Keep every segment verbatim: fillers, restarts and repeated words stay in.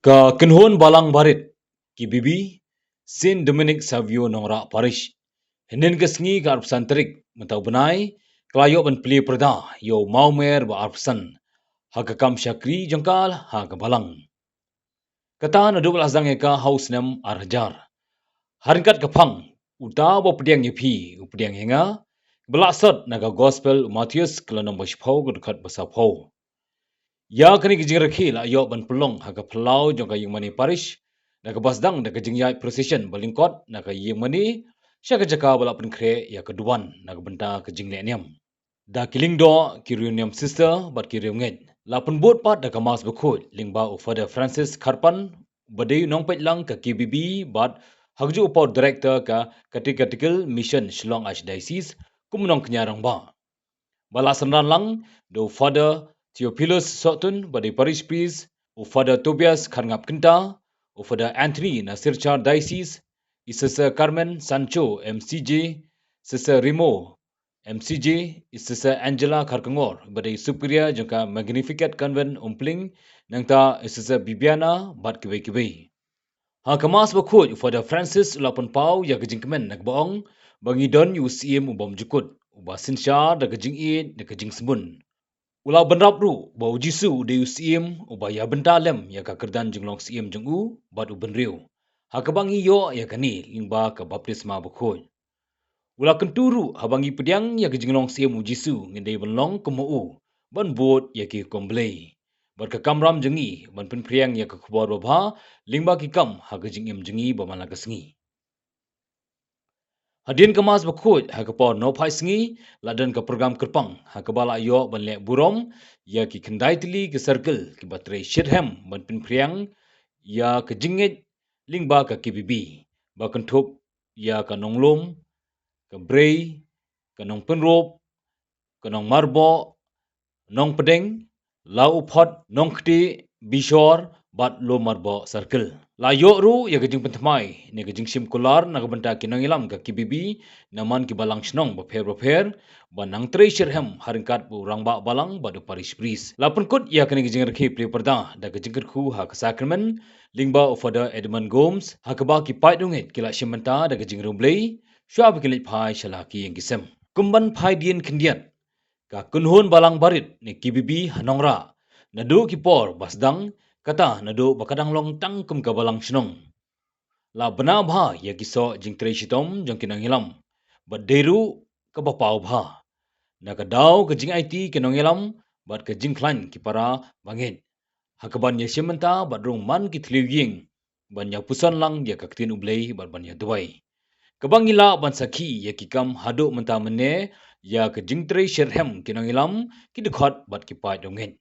Ka Kynhun Balang Barit, K B B, Saint Dominic Savio Nongrah Parish, hynnin ka sngi ka arphew san tarik mynta u bnai, ka la ïoh ban plie pyrda ïa u mawmer ba arphew san ha ka kam shakri jong ka ha ka balang. Kata naduh ba la sdang ïa ka ha u snem ar hajar. Ha ryngkat ka phang, uta uba pdiang ïa phi u pdiang ïa nga, ba la sot na ka Gospel u Mathaios ka lynnong ba shiphew ka dkhot ba sawphew. Ïa kane ka jingrakhe la ïoh ban pynlong ha ka phyllaw jong ka ïingmane parish, na kaba sdang da ka jingïaid procession ba lyngkot na ka ïingmane sha ka jaka ba la pynkhreh ïa ka duwan na ka bynta ka jingleh niam. Da ki lyngdoh, ki riewniam sister bad ki riewngeit. La pynbud pat da ka Mass bakhuid lyngba u Father Francis Kharpan, ba dei u nongpeitlang ka K B B bad ha kajuh u por Director ka Catechetical Mission Shillong Archdiocese kum u nongkñia rangbah. Ba la synran lang da u Father Theophilus Sohtun ba dei Parish Priest, u Father Tobias Kharngap Kynta, u Father Anthony na Silchar Diocese, i Sister Carmen Sancho M C J, Sister Remo M C J, i Sister Angela Kharkongor ba dei Superior jong ka Magnificat Convent Umpling, nangta i Sister Bibiana bad kiwei kiwei. Ha ka Mass bakhuid u Father Francis u la pynpaw ïa ka jingkmen na kaba ong ba ngi don ïa u Syiem u bymjukut, uba synshar da ka jingïeit da ka jingsbun. U la bynrap ruh ba u Jisu u dei u Syiem uba ïa bynta lem ïa ka kyrdan jinglong syiem jong u bad u bynriew, ha kaba ngi ïoh ïa kane lyngba ka baptisma bakhuid. U la kyntu ruh haba ngi pdiang ïa ka jinglong syiem u Jisu ngi dei ban long kum u, ban bud ïa ki hukum Blei. Bad ka kamram jong ngi ban pynphriang ïa ka khubor babha lyngba ki kam ha ka jingim jong ngi ba man la ka sngi. Hadien ka Mass bakhuid ha ka por nongphai sngi, la don ka program kyrpang ha kaba la ïoh ban leh burom ïa ki khyndai tylli ki circle kiba trei shitrhem ban pynphriang ïa ka jingngeit lyngba ka K B B, ba kynthup ïa ka nonglum, ka brei, ka nongpynrop, ka nongmarboh, nongpdeng, la u phot, nongkti, bishor bad lum marboh circle. La ïoh ruh ïa ka jingpynthymmai ne ka jingshim kular na ka bynta ki nongïalam ka K B B na man ki balang shnong bapher bapher, ba nang trei shitrhem ha ryngkat u rangbah balang bad u parish priest. La pynkut ïa kane ka jingrakhe plie pyrda da ka jingkyrkhu ha ka sakramen lyngba u Father Edmund Gomes, ha kaba ki paid ïingeit ki la shim bynta da ka jingriewblei, shuwa ba kin leit phai sha la ki ïing ki sem. Kum ban phai dien khyndiat, ka Kynhun Balang Barit ne K B B ha Nongrah, naduh ki por ba sdang, kata naduh ba ka dang long tang kum ka balang shnong, la bna bha ïa ki soh jingtrei shitom jong ki nongïalam, bad dei ruh kaba paw bha na ka daw ka jingaiti ki nongïalam bad ka jingkhlaiñ ki para bangeit, ha kaban ïashim bynta bad rung man ki thliew ïing ban ïapuson lang ïa ka ktien U Blei bad ban ïaduwai. Kaba ngi lah ban sakhi ïa ki kam haduh mynta mynne ïa ka jingtrei shitrhem ki nongïalam, ki dkhot bad ki paid ïingeit.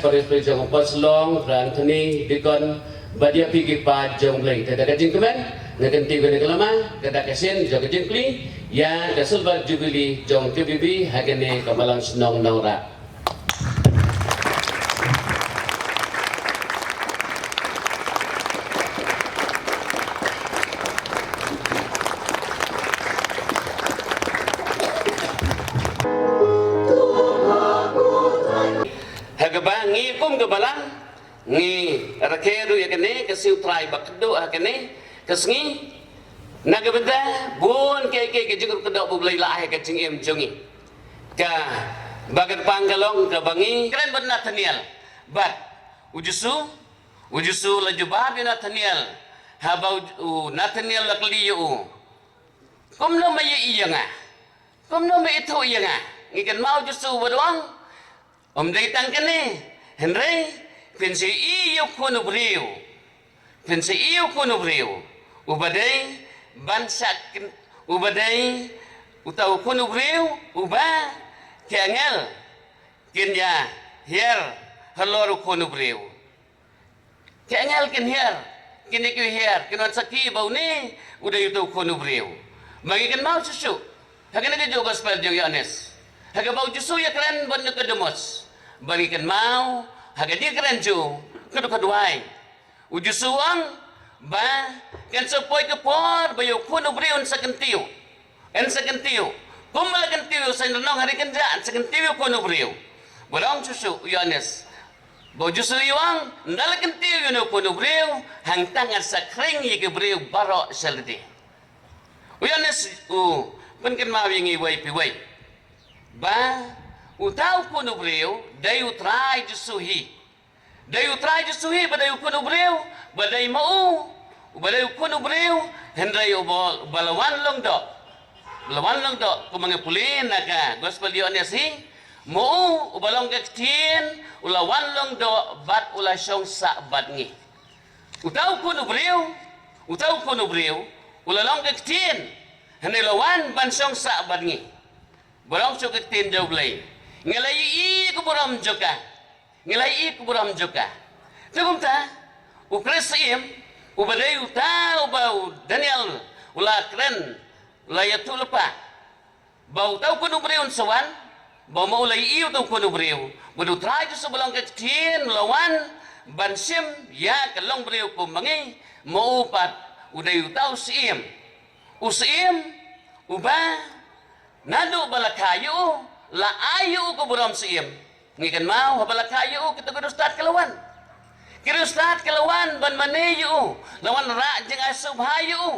Parish Priest jong u Parish Long, Brother Anthony, Deacon, bad ïa phi ki paid jong U Blei. Te da ka jingkmen, nga kyntiew kane ka lama, ka da ka sien jong ka jingplie ïa ka Silver Jubilee jong K B B ha kane ka balang shnong Nongrah. Ha kaba ngi kum ka balang ngi rakhe ruh ïa kane ka sngi U Trai ba kdew ha kane ka sngi, na ka bynta bun kiei kiei ki jingkyrkhu ba U Blei la ai ha ka jingim jong ngi. Kaba kyrpang ka long kaba ngi kren bad Nathaniel, bad u Jisu, u Jisu u la jubab ïa Nathaniel, haba u, u Nathaniel u la kylli ïa u, kumno me ïohi ïa nga? Kumno me ithuh ïa nga? Ngi kynmaw u Jisu u ba ong, ym dei tang kane, hynrei phin sa ïohi ïa u Khun u briew. Phin sa ïohi ïa u Khun u briew, u ba dei ban shah kyn-, u ba dei uta u Khun u briew, uba ki angel kin ïa hiar halor u Khun u briew. Ki angel kin hiar Kine ki hiar kin wan sakhi ba une u dei uta u Khun u briew. Ba ngi kynmaw shuh shuh ha kane ka juh gospel jong u Ïoannis, ha kaba u Jisu ïakren bad Nikodemus. Ba ngi kynmaw ha ka jingkren jong u, ka dei ka duwai. U Jisu u ong ba kan sa poi ka por ba ïa u Khun u briew yn sa kyntiew. Yn sa kyntiew. Kumba la kyntiew ïa u saiñdrynong ha ri kynjah, yn sa kyntiew ïa u Khun u briew. Ba ong shuh shuh u Ïoannis, ba u Jisu u ong, ynda la kyntiew ïa une u Khun u briew, hangta ngan sa khring ïa ki briew baroh sha lade. U Ïoannis u pynkynmaw ïa ngi wei pa wei ba uta u Khun u briew dei u Trai Jisu hi. Dei u Trai Jisu hi ba dei u Khun u briew, ba dei ma u, uba dei u Khun u briew, hynrei uba, uba la wan lyngdoh. Uba la wan lyngdoh, kumba ngi pule na ka gospel Ïoannis hi, ma u, uba long ka ktien, u la wan lyngdoh bad u la shong sah bad ngi. Uta u Khun u briew, uta u Khun u briew, u la long ka ktien, hynrei u la wan ban shong sah bad ngi. Ba ong shuh ka ktien jong U Blei, ngi la ïohi ïa ka burom jong ka. Ngi la ïohi ïa ka burom jong ka. Te kumta u Khrist Syiem, uba dei uta uba u Daniel u la kren, u la ïathuh lypa ba uta u Khun u briew un sa wan, ba ma u la ïohi uta u Khun u briew, ba u Trai Jisu ba long ka ktien u la wan ban shim ïa ka longbriew kum ma ngi, ma u pat u dei uta u Syiem. U Syiem uba naduh ba la kha ïa u, la ai ïa u ka burom Syiem. Ngi kynmaw haba la kha ïa u, kita ki riewstad ki la wan. Ki riewstad ki la wan ban mane ïa u, la wan rah jingai sngewbha ïa u.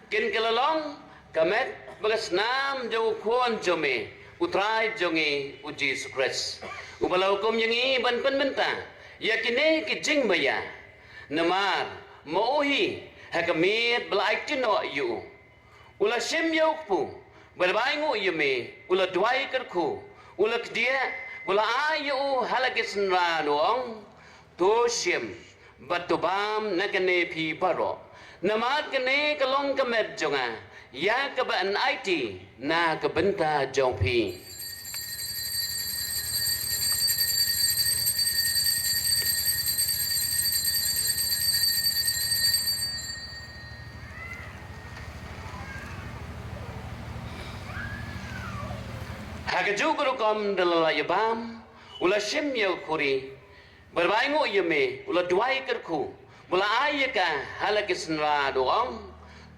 Kin ka la long ka met bad ka snam jong u Khun jong me, u Trai jong ngi u Jisu Khrist, uba la hukum ïa ngi ban pynbynta ïa kine ki jingmaïa. Namar ma u hi ha ka miet ba la aiti noh ïa u, u la shim ïa u kpu bad ba ainguh ïa me, u la duwai kyrkhu, u la kdiah, u la ai ïa u ha la ki synran, u ong, to shim bad to bam na kane phi baroh, namar kane ka long ka met jong nga, ïa kaba yn aiti na ka bynta jong phi. Ha kajuh ka rukom da la ïa bam, u la shim ïa ka khuri, bad ba ainguh ïa me, u la duwai kyrkhu, u la ai ïa ka ha la ki synran, u ong,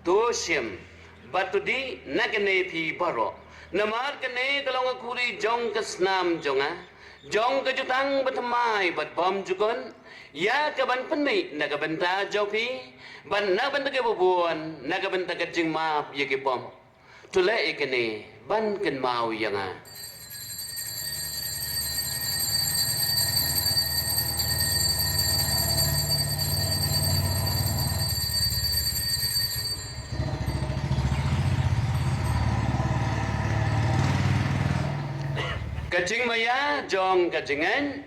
to shim bad to dih na kane phi baroh, namar kane ka long ka khuri jong ka snam jong nga, jong ka jutang bathymmai bad bymjukut, ïa ka ban pynmih na ka bynta jong phi bad na ka bynta kiba bun, na ka bynta ka jingmap ïa ki bym. To leh ïa kane ban kynmaw ïa nga. Ka jingmaïa jong ka jingngeit.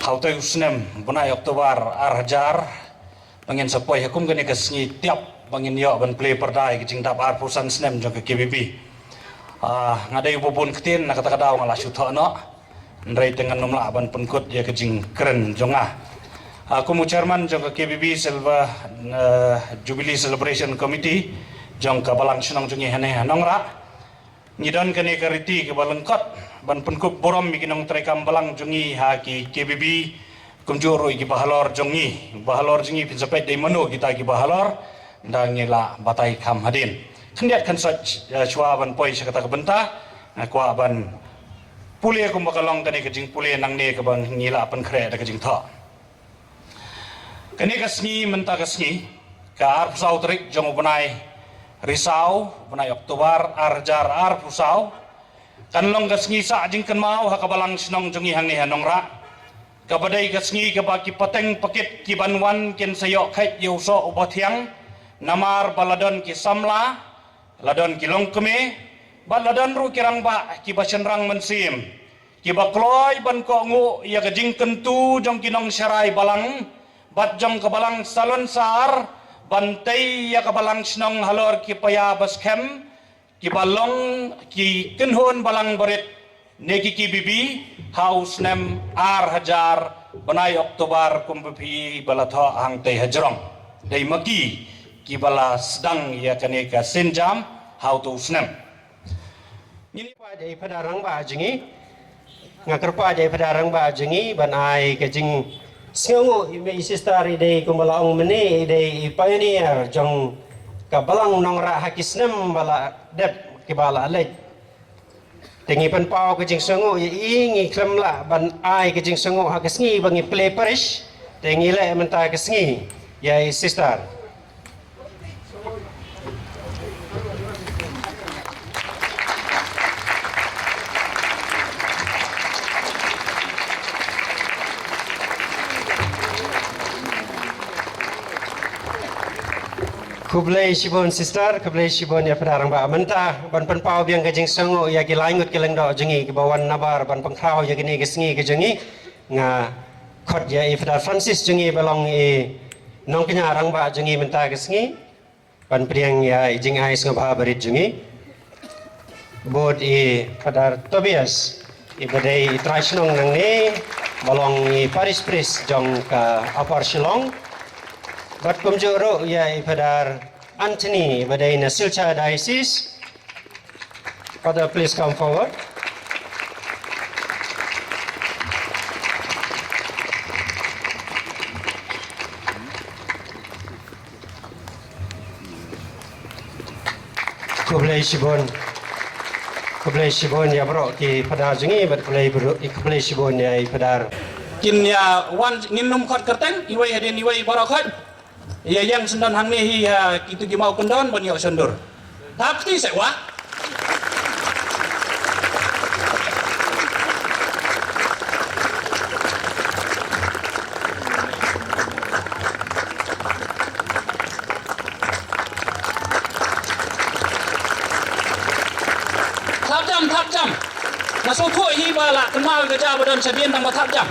Kawtei u snem, bnai October ar hajar, ba ngin sa poi ha kum kane ka sngi tiap, ba ngin ïoh ban plie pyrda ïa ka jingdap arphew san snem jong ka K B B. Ah, nga dei uba bun ktien, na kata ka daw nga la shu thoh noh. Hynrei te ngan ym lah ban pynkut ïa ka jingkren jong nga. Ah, kum u chairman jong ka K B B Silver, eh, Jubilee Celebration Committee jong ka Balang Shnong jong ngi hangne ha Nongrah. Ngi don kane ka riti kaba lyngkot ban pynkup burom ïa ki nongtrei kam balang jong ngi ha ki K B B, kumjuh ruh ïa ki bahalor jong ngi. Bahalor jong ngi phin sa peit dei mano kita ki bahalor, da ngi la batai kham hadien. Khyndiat khynsoit, eh, shuwa ban poi sha kata ka bynta, nga kwah ban pule kumba ka long kane ka jingpule nangne kaba ngi la pynkhreh da ka jingthoh. Kane ka sngi, mynta ka sngi, ka arphew saw tarik jong u bnai Risaw, bnai October, ar hajar arphew saw, kan long ka sngi sah jingkynmaw ha ka Balang Shnong jong ngi hangne ha Nongrah. Kaba dei ka sngi kaba ki pateng pakit ki ban wan kin sa ïoh kheit ïa u soh uba thiang, namar ba la don ki samla, la don ki longkmie, bad la don ruh ki rangbah kiba shynrang mynsiem, kiba kloi ban kohnguh ïa ka jingkyntu jong ki nongsharai balang, bad jong ka balang salonsar, ban tei ïa ka Balang Shnong halor ki paia ba skhem, kiba long ki kynhun balang barit, ne ki K B B, ha u snem ar hajar, bnai October, kumba phi ba la thoh hangtei hajrong. Dei ma ki, kiba la sdang ïa kane ka sienjam, ha uto u snem. Ngin ïa pat ïa i Phadar Rangbah jong ngi. Nga kyrpad ïa i Phadar Rangbah jong ngi ban ai ka jingsngewnguh ïa i Sister, i dei kumba la ong mynne, i dei i pioneer jong ka Balang Nongrah ha ki snem ba la dep kiba la leit. Te ngi pynpaw ka jingsngewnguh ïa i, ngi khlem lah ban ai ka jingsngewnguh ha ka sngi ba ngi plie parish. Te ngi leh mynta ka sngi ïa i Sister. Khublei shibun Sister, khublei shibun ïa Phadar Rangbah. Mynta ban pynpaw biang ka jingsngewnguh ïa ki lai ngut ki lyngdoh jong ngi kiba wan nabar ban pynkhraw ïa kane ka sngi ka jong ngi. Nga khot ïa i Phadar Francis jong ngi ba long i nongkñia rangbah jong ngi mynta ka sngi, ban pdiang ïa i jingai sngewbha barit jong ngi. Bad i Phadar Tobias, iba dei i trai shnong nangne, ba long i parish priest jong ka Upper Shillong. Bad kumjuh ruh ïa i Phadar Anthony, iba dei na Silchar Diocese. Father, please come forward. Khublei shibun. Khublei shibun ïa baroh ki Phadar jong ngi, bad khublei baroh, khublei shibun ïa i Phadar. Kin ïa wan, ngin ym khot kyrteng, iwei hadien iwei baroh khot. Ïa ïeng sngewdon hangne hi ha kito ki maw kyndon ban ïoh shondur. Thap kti seh wah. Thap jam, thap jam. Nga sngewthuh hi ba la kynmaw ka ja ba don shadien tang ba thap jam.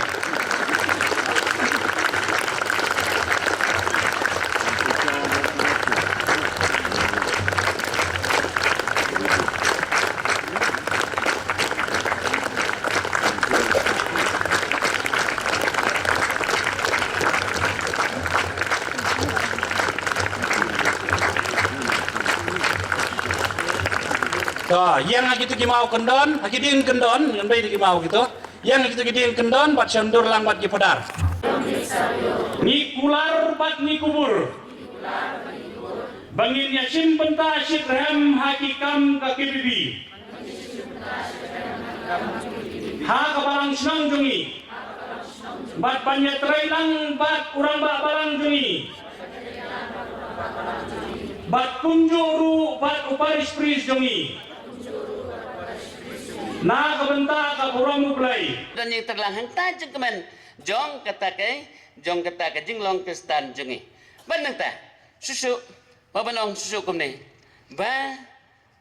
To, ïeng ha kito ki maw kyndon, ha ki dieng kyndon, ngan bei da ki maw kito. Ïeng ha kito ki dieng kyndon, bad shondur lang bad ki Phadar. Ngi kular bad ngi kubur. Ba ngin ïa shim bynta shitrhem ha ki kam ka K B B. Ha ka Balang Shnong jong ngi. Bad ban ïa trei lang bad u Rangbah Balang jong ngi. Bad kumjuh ruh bad u Parish Priest jong ngi. Na ka bynta ka burom U Blei. Don ïa ka tyrlang hangta jingkmen jong kata ka, jong kata ka jinglong Khristan jong ngi. Ban nangta, shuh shuh, ba ban ong shuh shuh kumne. Ba,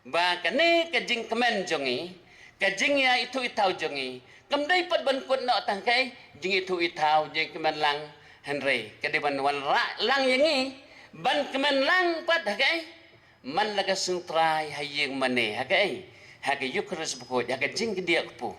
ba kane ka jingkmen jong ngi, Ka jingïaithuh ithaw jong ngi kam dei pat ban kut noh tang ha ka jingithuh ithaw jingkmen lang, hynrei ka dei ban wanrah lang ïa ngi ban kmen lang pat ha ka, man la ka sngi U Trai ha ïing mane, ha ka, ha ka Ïukharist bakhuid, ha ka jingkdiah kpu.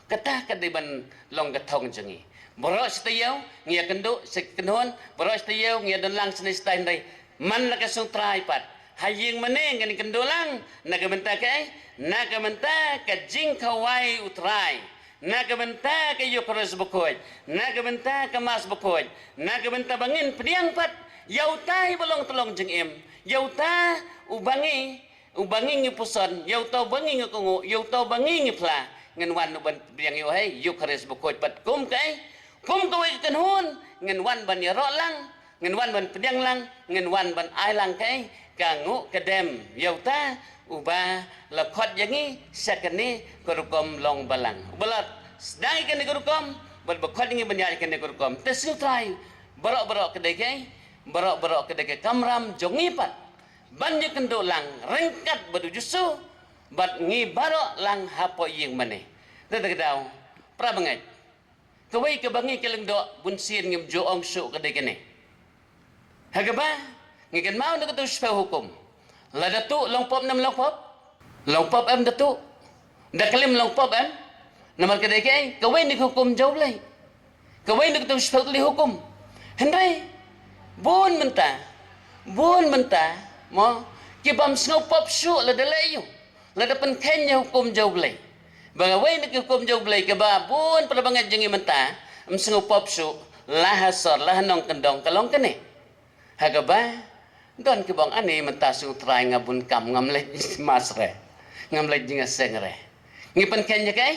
Kata ka dei ban long ka thong jong ngi. Baroh shi taïew ngi ïakynduh sha ki kynhun, baroh shi taïew ngi ïadon lang shane shatai, hynrei man la ka sngi U Trai pat ha ïing mane ngan ïakynduh lang. Na ka bynta kaei? Na ka bynta ka jingkhawai U Trai, na ka bynta ka Ïukharist bakhuid, na ka bynta ka Mass bakhuid, na ka bynta ba ngin pdiang pat ïa utai ba long tyllong jingim, ïa uta uba ngi uba ngi ngi puson, ïa uta uba ngi ngi kohnguh, ïa uta uba ngi ngi phla. Ngin wan ban pdiang ïa u ha Ïukharist bakhuid pat kum kaei? Kum kawei ka kynhun ngin wan ban ïaroh lang, ngin wan ban pdiang lang, ngin wan ban ai lang kaei? Ka nguh ka dem ïa uta uba la khot ïa ngi sha kane ka rukom long balang. Uba la sdang ïa kane ka rukom bad ba khot ïa ngi ban ïaid ïa kane ka rukom. Te sngi U Trai, baroh baroh ka dei kaei? Baroh baroh ka dei ka kamram jong ngi pat ban ïakynduh lang ryngkat bad U Jisu bad ngi baroh lang hapoh ïing mane. Te da ka daw, para bangeit, kawei kaba ngi ki lyngdoh bunsien ngim ju ong shuh ka dei kane. Ha kaba ngi kynmaw na katu shiphew hukum. Lada tuh long pop ne em long pop? Long pop em da tuh? Da klim long pop em? Namar ka dei kaei? Kawei na ki hukum jong U Blei. Kawei na katu shiphew tylli hukum. Hynrei bun mynta, bun mynta mo, ki bym sngew pop shuh lada leh ïa u, lada pynkheiñ ïa hukum jong U Blei. Ba kawei na ki hukum jong U Blei kaba bun para bangeit jong ngi mynta ym sngew pop shuh, la ha sor la ha nongkyndong ka long kane. Ha kaba don kiba ong, ani mynta sngi U Trai nga bun kam, ngam leit Mass re, ngam leit jingïaseng re. Ngi pynkheiñ ïa kaei?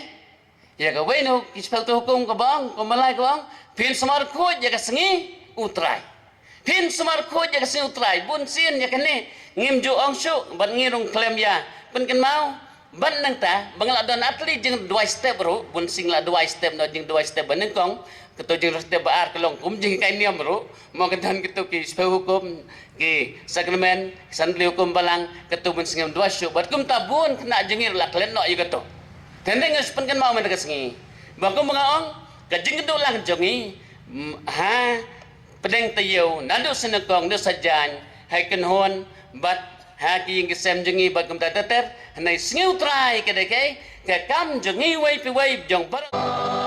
Ïa kawei na ki shiphew tylli hukum kaba ong, kumba lai kaba ong, phin sumar khuid ïa ka sngi U Trai. Phin sumar khuid ïa ka sngi U Trai. Bunsien ïa kane ngim ju ong shuh bad ngi rung khlem ïa pynkynmaw. Bad nangta ba nga la don ar tylli jingduwai step ruh, bunsien la duwai step, noh jingduwai step ba nyngkong, kato jingduwai step ba ar ka long kum jinghikai niam ruh. Mo, ka don kato ki shiphew hukum, ki sakramen, ki san tylli hukum balang, kato bunsien ngim duwai shuh bad kumta bun khynnah jong ngi ruh la klet noh ïa kato. Te hynrei ngi shu pynkynmaw mynta ka sngi ba kumba nga ong, ka jingkynduh lang jong ngi, mm, ha pdeng taïew, naduh sha nyngkong, naduh sha jaiñ, ha ki kynhun bad ha ki ïing ki sem jong ngi bad kumta ter ter. Hynrei sngi U Trai ka dei kaei? Ka kam jong ngi iwei pa iwei, jong baroh.